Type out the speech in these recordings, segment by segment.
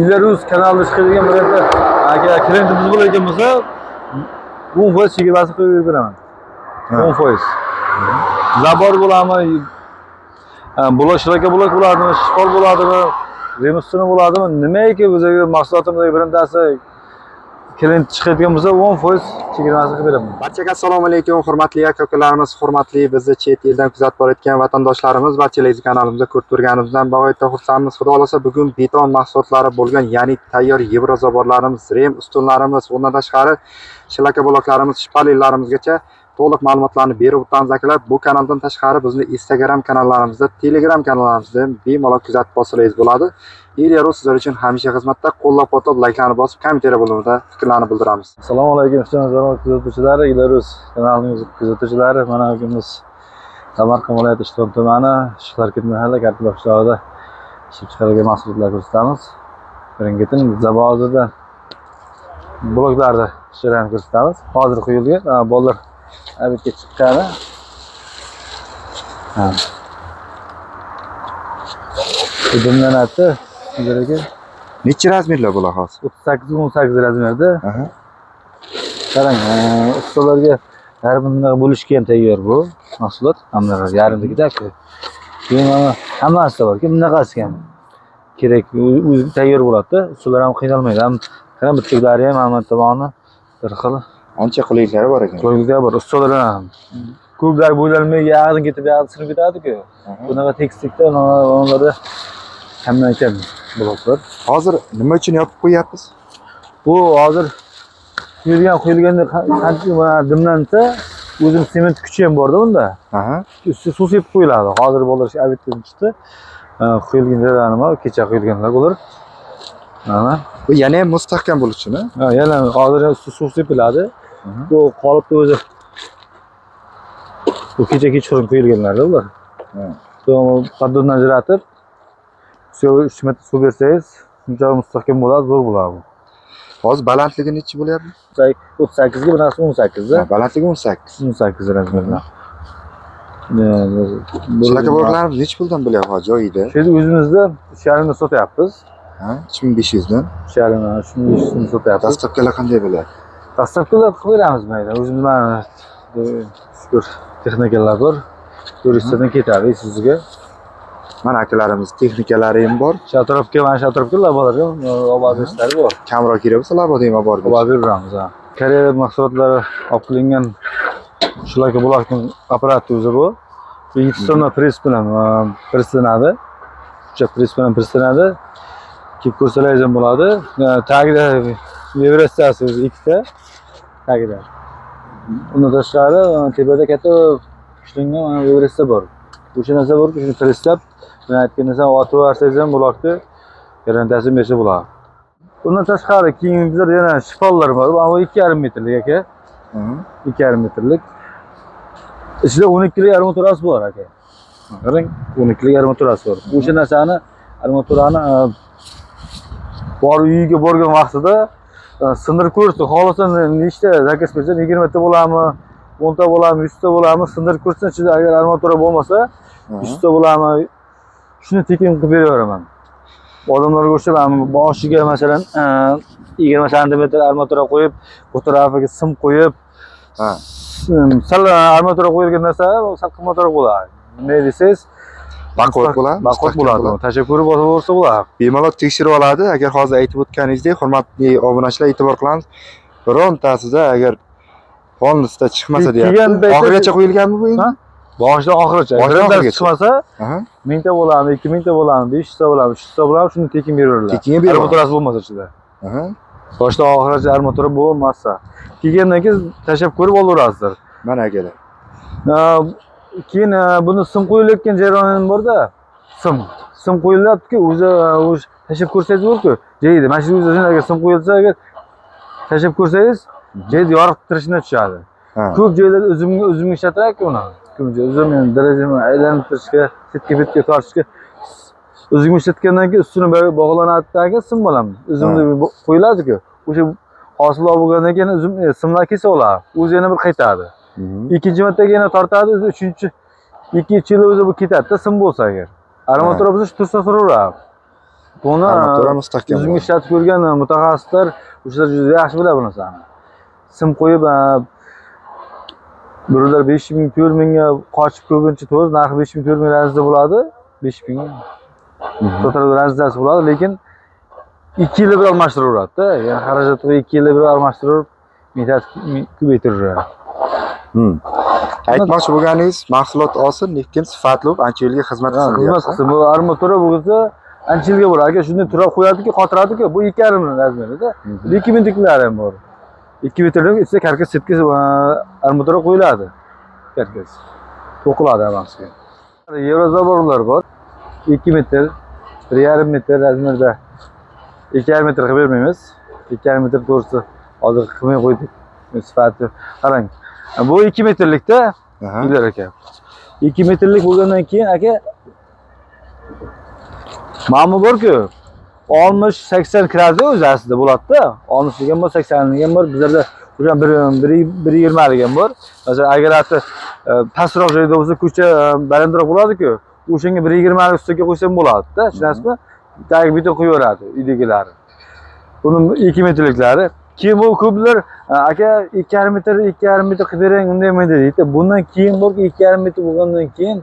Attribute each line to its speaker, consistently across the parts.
Speaker 1: Ileruz kanalida chiqadigan bironta agar klientimiz bo'ladigan bo'lsa, 10% chegirmasi qo'yib beraman. 10%. Забор bo'ladimi? Blok, шлакоблок bo'ladimi, shpal bo'ladimi, рем ustuni bo'ladimi? Nimaiki bizga mahsulotimizga birontasi klient chiqadigan bo'lsa, 10% chegirmasi qilib beraman.
Speaker 2: Barchaga assalomu alaykum, hurmatli aka-ukalarimiz, hurmatli bizni chet eldan kuzatib borayotgan vatandoshlarimiz, barchalarni kanalimizda ko'rib turganimizdan bag'oyatda xursandmiz. Xudo xolasa bugun beton mahsulotlari bo'lgan, ya'ni tayyor еврозабор larimiz, рем ustunlarimiz, undan tashqari шлакоблок larimiz, shpalellarimizgacha to'liq ma'lumotlarni berib o'tamiz akalar. Bu kanaldan tashqari bizni Instagram kanallarimizda, Telegram kanallarimizda ham bemalol kuzatib borsangiz bo'ladi. Ilyaro sizlar uchun hamisha xizmatda, qo'llab-quvvatlab, layklarni bosib, kommentariya bo'limida fikrlarni bildiramiz.
Speaker 1: Assalomu alaykum, Ishton kuzatuvchilari, Ileruz kanalining kuzatuvchilari. Mana bugun biz Samarqand viloyati Ishton tumani, Shiqlarkent mahalla, Kartibov qishlog'ida ishlab chiqarilgan mahsulotlar ko'rsatamiz. Birin-ketin hozirda bloklarni ishlarini ko'rsatamiz. Hozir quyilgan, bolalar обед ga chiqqani. Ha. Bu dimlanadi. Sizlarga
Speaker 2: Necha размер lar bular hozir?
Speaker 1: 38 18 размер da. Qarang, ustalarga yarim bo'lishga ham tayyor bu mahsulot. Hamma yarimnikida. Keyin mana hammasida bor. Bunaqasi ham kerak, o'zi tayyor bo'ladi-da. Ustalar ham qiynalmaydi. Ham qarang, bittaklari ham hamma tomoni bir xil.
Speaker 2: Ancha qulayliklari bor ekan.
Speaker 1: Qulayliklar bor. Ustalar ham ko'plar bo'yalmay yog'idan ketib, yog'i sinib ketadi-ku. Bunaqa tekislikda ularda kamdan kam bloklar.
Speaker 2: Hozir nima uchun yopib qo'yapmiz?
Speaker 1: Bu hozir quyilganda qancha mana dimlansa, o'zini sement kuchi ham borda unda. Ustiga suv sepib qo'yiladi. Hozir bolalar shu обед dan chiqdi. Quyilgan joylari nima? Kecha quyilganlar bular. Mana.
Speaker 2: Bu yana ham mustahkam bo'lishi uchun, a?
Speaker 1: Ha, yana hozir ustiga suv sepiladi. Bu qolipni o'zi bu kecha kechqurun quyilganlarda bular. Bu поддон dan ajratib, ustiga 3 marta suv bersangiz, shuncha mustahkam bo'ladi, zo'r bo'ladi bu.
Speaker 2: Hozir balandligi nechi bo'lyapti?
Speaker 1: 38 ga bunaqasi 18 da.
Speaker 2: Ha, balandligi 18.
Speaker 1: 18 размер da.
Speaker 2: Шлакоблок larimiz nechi puldan bo'lyapti hozir joyida?
Speaker 1: Shu yerda o'zimizda 3,5 da sotyapmiz.
Speaker 2: Ha, 3500 dan.
Speaker 1: 3,5, 3500 dan sotyapmiz.
Speaker 2: Доставка lar qanday bo'lyapti?
Speaker 1: Доставка lar qilib beramiz mayli. O'zimiz mana shukur texnikalar bor. Turistlardan ketadi sizga.
Speaker 2: Mana akalarimiz texnikalari ham bor.
Speaker 1: Shu atrofga, mana shu atrofga labolarga olib berishlari bor.
Speaker 2: Kamroq kerak bo'lsa labada ham olib borib
Speaker 1: Olib beramiz, ha. Koreya mahsulotlari olib qilingan шлакоблок ning apparati o'zi bu. Bu 7 tonna press bilan presslanadi. O'sha press bilan presslanadi. Kelib ko'rsalaringiz ham bo'ladi. Tagida vibratsiyasi o'zi ikkita tagida. Undan tashqari tepada katta kuchlangan mana vibratsiya bor. O'sha narsa borki, shuni presslab, men aytgan narsani otib yuborsangiz ham blokni garantiyasini bersa bo'ladi. Undan tashqari keyin bizlar yana shpallar bor. Bu 2,5 metrlik aka. 2,5 metrlik. Ichida 12 lik armaturasi bor aka. Qarang, 12 lik armaturasi bor. O'sha narsani armaturani borib uyiga borgan vaqtida sindirib ko'rsin. Xohlasa nechta заказ bersa, 20 ta bo'ladimi, 10 ta bo'ladimi, 100 ta bo'ladimi, sindirib ko'rsin. Ichida agar armatura bo'lmasa, 100 ta bo'ladimi, shuni tekin qilib beraveraman. Odamlarga o'xshab ham boshiga masalan 20 santimetr armatura qo'yib, bu tarafiga sim qo'yib, sal armatura qo'yilgan narsa sal qimmatroq bo'ladi. Nima desangiz,
Speaker 2: Baquvvat bo'ladi,
Speaker 1: baquvvat
Speaker 2: mustahkam
Speaker 1: bo'ladi.
Speaker 2: bo'ladi.
Speaker 1: Tashlab ko'rib olsa bo'ladi.
Speaker 2: Bemalol tekshirib oladi. Agar hozir aytib o'tganingizdek, hurmatli obunachilar, e'tibor qilamiz. Birontasida agar полностью chiqmasa
Speaker 1: Kelgan
Speaker 2: deyapti.
Speaker 1: paytda-
Speaker 2: Oxirigacha qo'yilganmi bu endi?
Speaker 1: Ha? Boshidan oxirigacha.
Speaker 2: Boshidan
Speaker 1: Birontasi
Speaker 2: oxirigacha.
Speaker 1: chiqmasa, 1000 ta bo'ladimi, 2000 ta bo'ladimi, 500 ta bo'ladimi, 300 ta bo'ladimi, shuni tekin beraveradi.
Speaker 2: Tekinga beraveradi.
Speaker 1: Armaturasi bo'lmasa ichida. Boshidan oxirigacha armatura bo'lmasa. Kelgandan keyin tashlab ko'rib olaverasizlar.
Speaker 2: Mana akalar.
Speaker 1: Keyin buni sim qo'yilayotgan jarayoni ham borda. Sim. Sim qo'yilyapti-ku, o'zi o'zi tashlab ko'rsangiz bo'lku. Jaydi. Mana shu o'zi agar sim qo'yilsa, agar tashlab ko'rsangiz, jaydi yorib turishini tushadi. Ko'p joylarda o'zimga ishlataman uni. Ko'p joy o'zim endi darajamni aylanib turishga, chetga betga tortishga o'zimga ishlatgandan keyin ustini bog'lanadi sim bilan. O'zimda qo'yiladi-ku. O'sha hosil olib bo'lgandan keyin o'zim simlar kelsa oladi. O'zi yana bir qaytadi. Ikkinchi martaga yana tortadi, o'zi uchinchi 2-3 yil o'zi bu ketadi-da sim bo'lsa agar. Armatura bo'lsa shu tursa turaveradi. Buni
Speaker 2: Armatura mustahkam.
Speaker 1: O'zim ishlatib ko'rgan mutaxassislar o'shalar juda yaxshi biladi bu narsani. Sim qo'yib, birovlar 5000, 4000 ga qochib ko'pincha to'g'ri narxi 5000, 4000 razda bo'ladi. 5000 to'g'ri razdasi bo'ladi, lekin 2 yilda bir almashtiraveradi-da. Ya'ni xarajatni 2 yilda bir almashtirib, mehnat ko'paytiraveradi.
Speaker 2: Aytmoqchi bo'lganingiz, mahsulot olsin, lekin sifatli bo'lib, ancha yilga xizmat qilsin.
Speaker 1: Xizmat qilsin. Bu armatura bo'lsa ancha yilga bo'ladi. Aka shunday turab qo'yadiki, qotiradiki, bu 2,5 razmerida. 2 metrliklari ham bor. 2 metrlik ichida karkas setka armatura qo'yiladi. Karkas to'qiladi hammasiga. Yevrozaborlar bor. 2 metr, 1,5 metr razmerda. 2,5 metr qilib bermaymiz. 2,5 metr to'g'risi hozir qilmay qo'ydik. Sifati qarang. Bu 2 metrlikda uylar aka. 2 metrlik bo'lgandan keyin aka mana bu bor-ku 60-80 kiradi o'zi aslida bo'ladi-da. 60 ham bor, 80 ham bor. Bizlarda o'sha 1.20 ham bor. Masalan, agar ati pastroq joyda bo'lsa, ko'cha balandroq bo'ladi-ku. O'shanga 1.20 ustiga qo'ysam bo'ladi-da, tushunasizmi? Tagi bitta qo'yaveradi uydagilari. Buni 2 metrliklari. Keyin bu ko'plar aka 2,5 metr, 2,5 metr qilib bering, unday bunday deydi. Bundan keyin borki 2,5 metr bo'lgandan keyin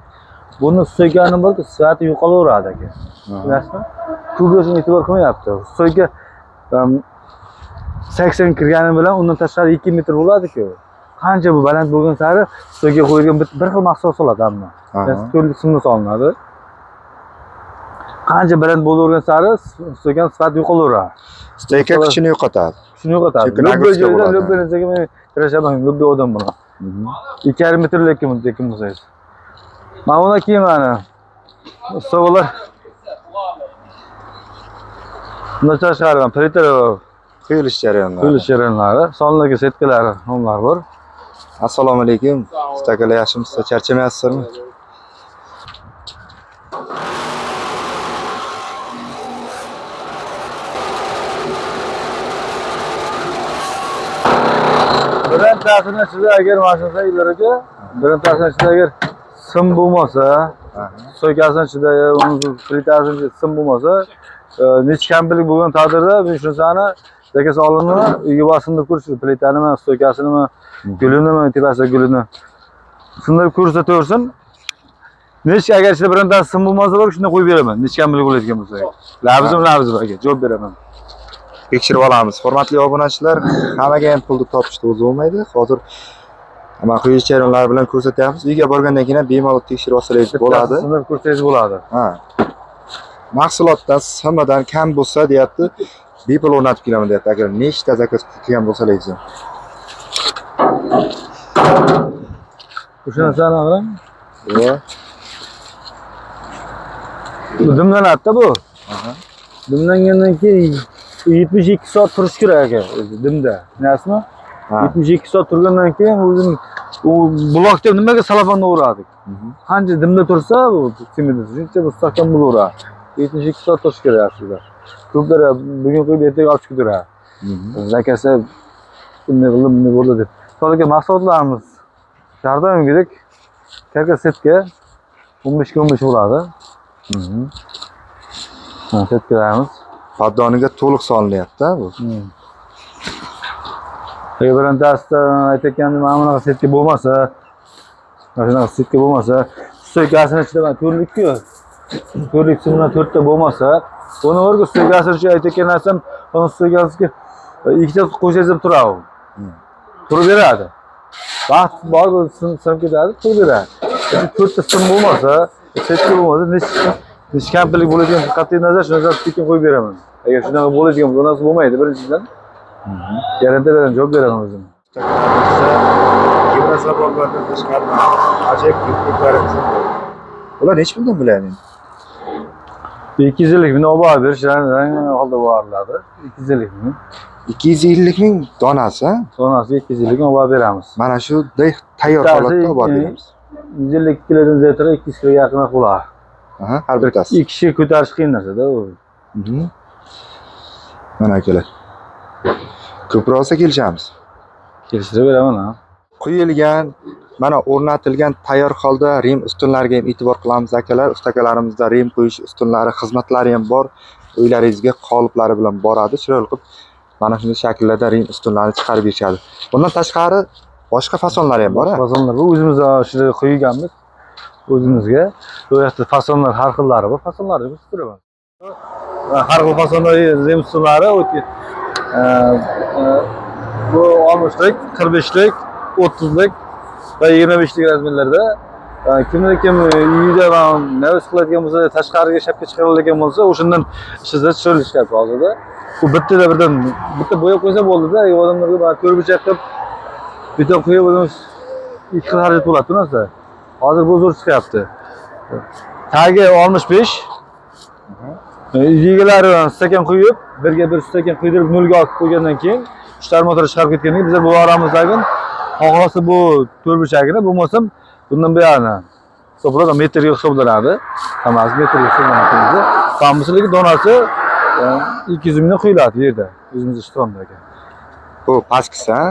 Speaker 1: buni stoykani borki sifati yo'qolaveradi aka. Tushunasizmi? Ko'plar shunga e'tibor qilmayapti. Stoyka 80 kirgani bilan undan tashqari 2 metr bo'ladi-ku. Qancha bu baland bo'lgan sari stoyka qo'yilgan bir xil mahsulot soladi hamma. Turli simni solinadi. Qancha baland bo'lavergan sari stoykani sifati yo'qolaveradi.
Speaker 2: Stoyka kuchini yo'qotadi.
Speaker 1: Kuchini yo'qotadi.
Speaker 2: Chunki nagruska bo'ladi.
Speaker 1: Любой narsaga men kurashaman, любой odam bilan. 2,5 metrlik kim bo'lsangiz. Mana bundan keyin mana ustalar bundan tashqari plita
Speaker 2: Quyilish jarayonlari.
Speaker 1: Quyilish jarayonlari, sonlarga setkalari, onlar bor.
Speaker 2: Assalomu alaykum. Ustalar yaxshimisiz? Charchamayapsizmi?
Speaker 1: Birontasini ichida agar mana shu ilarga, birontasini ichida agar sim bo'lmasa, stoykasini ichida, uni plitasini ichida sim bo'lmasa, necha kampilik bo'lgan taqdirda men shu narsani zakaz olinini uyga borib sindirib ko'rish, plitanimi, stoykasinimi, gulinimi, tepasida gulini sindirib ko'rsa to'g'risin. Necha agar ichida birontasi sim bo'lmasa bor, shuni qo'yib beraman. Necha kampilik bo'ladigan bo'lsa. Labzim aka, javob beraman.
Speaker 2: Tekshirib olamiz. Hurmatli obunachilar, hammaga ham pulni topishni o'zi bo'lmaydi. Hozir mana quyish jarayonlari bilan ko'rsatyapmiz. Uyga borgandan keyin ham bemalol tekshirib olsangiz bo'ladi.
Speaker 1: Sindirib ko'rsangiz bo'ladi.
Speaker 2: Ha. Mahsulotdan simidan kam bo'lsa deyapti, bepul o'rnatib kelaman deyapti. Agar nechta zakaz qilgan bo'lsangiz ham.
Speaker 1: O'sha narsani qarang.
Speaker 2: Va
Speaker 1: Bu dimlanadi-da bu. Dimlangandan keyin 72 soat turish kerak aka o'zi dimda. Tushunasizmi? 72 soat turgandan keyin o'zini u blokda nimaga salafonni o'radik? Qancha dimda tursa bu semida shuncha mustahkam bo'laveradi. 72 soat turish kerak aslida. Ko'plar bugun qo'yib ertaga olib chiqib turadi. Zakasi bunday qildim, bunday bo'ldi deb. Misol mahsulotlarimiz har doimgidek karkas setka 15 ga 15 bo'ladi. Ha, setkalarimiz.
Speaker 2: Poddoniga to'liq solinyapti bu.
Speaker 1: Agar birontasida aytayotganim mana bunaqa setka bo'lmasa, mana shunaqa setka bo'lmasa, stoykasini ichida mana to'rtlikku. To'rtlik simdan to'rtta bo'lmasa, buni o'rga stoykasini ichida aytayotgan narsam, buni stoykasiga ikkita qo'ysangiz ham turadi. Turib beradi. Vaqt bor, sim ketadi, turib beradi. To'rtta sim bo'lmasa, setka bo'lmasa, necha kampilik bo'ladigan qat'iy nazar shu narsani tekin qo'yib beraman. Agar shunaqa bo'ladigan bo'lsa, narsa bo'lmaydi birinchidan. Garantiya beraman, javob beraman o'zim.
Speaker 2: Yevrozaborlardan tashqari ajoyib yuklarimiz bor. Ular necha puldan bo'ladi?
Speaker 1: 250 ming olib berish rang holda boriladi. 250 ming.
Speaker 2: 250 ming donasi, ha?
Speaker 1: Donasi 250 ming olib beramiz.
Speaker 2: Mana shu tayyor holatda olib beramiz.
Speaker 1: 150 kilodan ziyodroq 200 kiloga yaqinroq bo'ladi.
Speaker 2: Aha, har bittasi.
Speaker 1: 2 kishi ko'tarish qiyin narsa-da u.
Speaker 2: Mana akalar. Ko'proq olsa kelishamiz.
Speaker 1: Kelishtirib beraman, ha.
Speaker 2: Quyilgan, mana o'rnatilgan tayyor holda rim ustunlariga ham e'tibor qilamiz akalar. Ustakalarimizda rim quyish ustunlari xizmatlari ham bor. Uylaringizga qoliplari bilan boradi. Chiroyli qilib mana shunday shakllarda rim ustunlarini chiqarib berishadi. Bundan tashqari boshqa fasonlari ham bor, a?
Speaker 1: Fasonlar bu o'zimiz shuni qo'yganmiz o'zimizga. Bu yoqda fasonlar har xillari bor. Fasonlarni biz turaman. Har xil fasonlar rim ustunlari bu 60lik, 45lik, 30lik va 25lik razmerlarda. Kimdir kim uyida navs qiladigan bo'lsa, tashqariga shapka chiqariladigan bo'lsa, o'shandan ishlatsa chiroyli ishlayapti hozirda. Bu bittada birdan bitta bo'yab qo'ysa bo'ldi-da, odamlarga mana to'rtburchak qilib bitta qo'yib o'zimiz ikki xil xarajat bo'ladi bu narsa. Hozir bu zo'r chiqyapti. Tagi 65. Egalari stakan quyib, birga bir stakan quydirib nolga olib qo'ygandan keyin uchta armatura chiqarib ketgandan keyin bizlar bu oramizdagi xohlasa bu to'rtburchagini, bo'lmasam bundan buyog'ini hisoblanadi, metrga hisoblanadi. Hammasi metrga hisoblanadi bizda. Bambusligi donasi 200 mingdan quyiladi yerda. O'zimiz ishtonda ekan.
Speaker 2: Bu pastkisi, ha?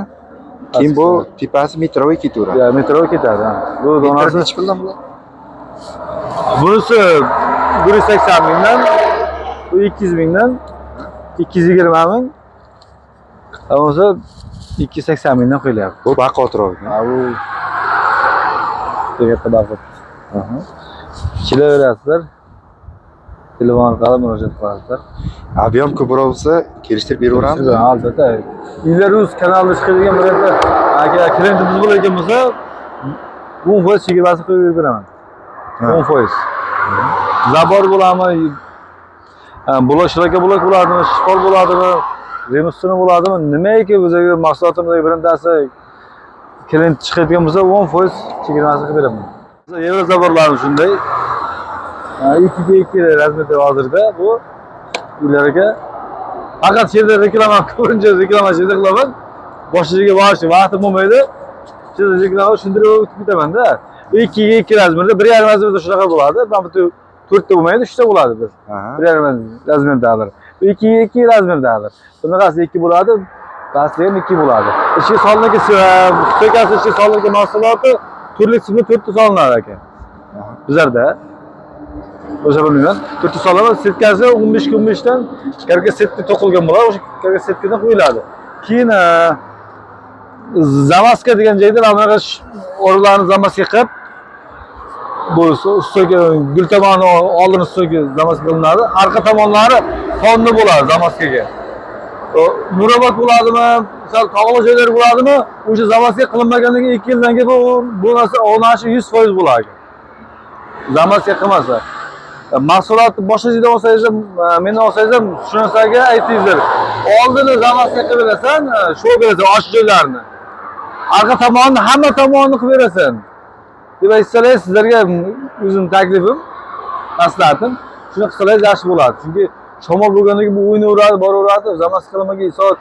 Speaker 2: Keyin bu tepasi metroga ketaveradi.
Speaker 1: Ya metroga ketadi. Ha. Bu donasi
Speaker 2: Nechi puldan bular?
Speaker 1: Bunisi 180 mingdan, bu 200 mingdan, 220 ming. Bo'lmasa 280 mingdan qo'yilyapti.
Speaker 2: Bu baquvvatroq.
Speaker 1: Ha, bu katta baquvvat. Kelaverasizlar. Telefon orqali murojaat qilasizlar.
Speaker 2: Объем ko'proq bo'lsa kelishtirib beraveramiz.
Speaker 1: Albatta. Uylar.uz kanalida chiqadigan bironta aka klientimiz bo'layotgan bo'lsa, 10% chegirmasi qo'yib beraman.
Speaker 2: Ha.
Speaker 1: 10%. Забор bo'ladimi? Blok, шлакоблок bo'ladimi, shpal bo'ladimi, rim ustuni bo'ladimi? Nimaiki bizga mahsulotimizga birontasi klient chiqadigan bo'lsa, 10% chegirmasi qilib beraman. Yevro забор larimiz shunday. 2ga 2 размер da hozirda bu uylarga. Faqat shu yerda reklama, ko'pincha reklama shu yerda qilaman. Boshqa yerga borishga vaqtim bo'lmaydi. Shu yerda reklama tushuntirib o'tib ketaman-da. 2ga 2 размер da, 1,5 размер da shunaqa bo'ladi. Mana bu to'rtta bo'lmaydi, uchta bo'ladi bir. 1,5 размер dadir. Bu 2ga 2 размер dadir. Bunaqasi 2 bo'ladi, pastli ham 2 bo'ladi. Ichga solingan stoykasi, ichga solingan mahsuloti turli qismi to'rtta solinar ekan. Bizlarda o'sha bilmayman. To'rtta solinadi, setkasi 15 ga 15 dan karga setka to'qilgan bo'ladi, o'sha karga setkadan qo'yiladi. Keyin замазка degan joyda mana bunaqa o'rinlarni замазка qilib, bu stoyka gul tomoni oldin stoyka замазка qilinadi, arqa tomonlari fonni bo'ladi замазка ga. Nurobod bo'ladimi, misol tog'li joylar bo'ladimi, o'sha замазка qilinmagandan keyin 2 yildan keyin bu narsa ovnashi 100% bo'ladi. Замазка qilmasa. Mahsulotni boshqa joydan olsangiz ham, mendan olsangiz ham shu narsaga aytingizlar. Oldini замазка qilib berasan, shu berasan ochiq joylarni. Arqa tomonini, hamma tomonini qilib berasan. Deb aytsalar, sizlarga o'zim taklifim, maslahatim, shuni qilsangiz yaxshi bo'ladi. Chunki shamol bo'lgandan keyin bu o'ynaveradi, boraveradi, замазка qilmagan soat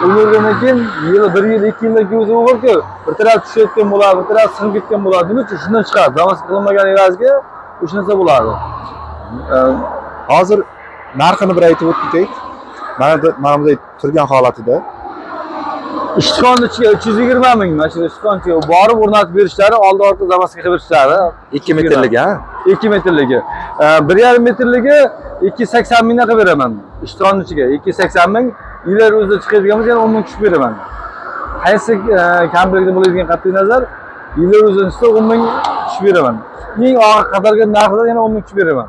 Speaker 1: o'ynavergandan keyin yili bir yil, 2 yildan keyin o'zi o'g'irki bir taraf tushayotgan bo'ladi, bir taraf sinib ketgan bo'ladi. Nima uchun? Shundan chiqadi. Замазка qilinmagan evaziga o'sha narsa bo'ladi.
Speaker 2: Hozir narxini bir aytib o'tib ketaylik. Mana bunday turgan holatida.
Speaker 1: Ishtixonni ichiga 320 ming, mana shu ishtixon ichiga borib o'rnatib berishlari, oldi orqa замазка qilib berishlari.
Speaker 2: 2 metrlik, ha?
Speaker 1: 2 metrligi. 1,5 metrligi 280 mingdan qilib beraman. Ishtixonni ichiga 280 ming. Uylar o'zida chiqadigan bo'lsa, yana 10 ming tushib beraman. Qaysi komplektda bo'ladigan qat'iy nazar, uylar o'zini ichida 10 ming tushib beraman. Eng oxirgi qatorga narxidan yana 10 ming tushib beraman.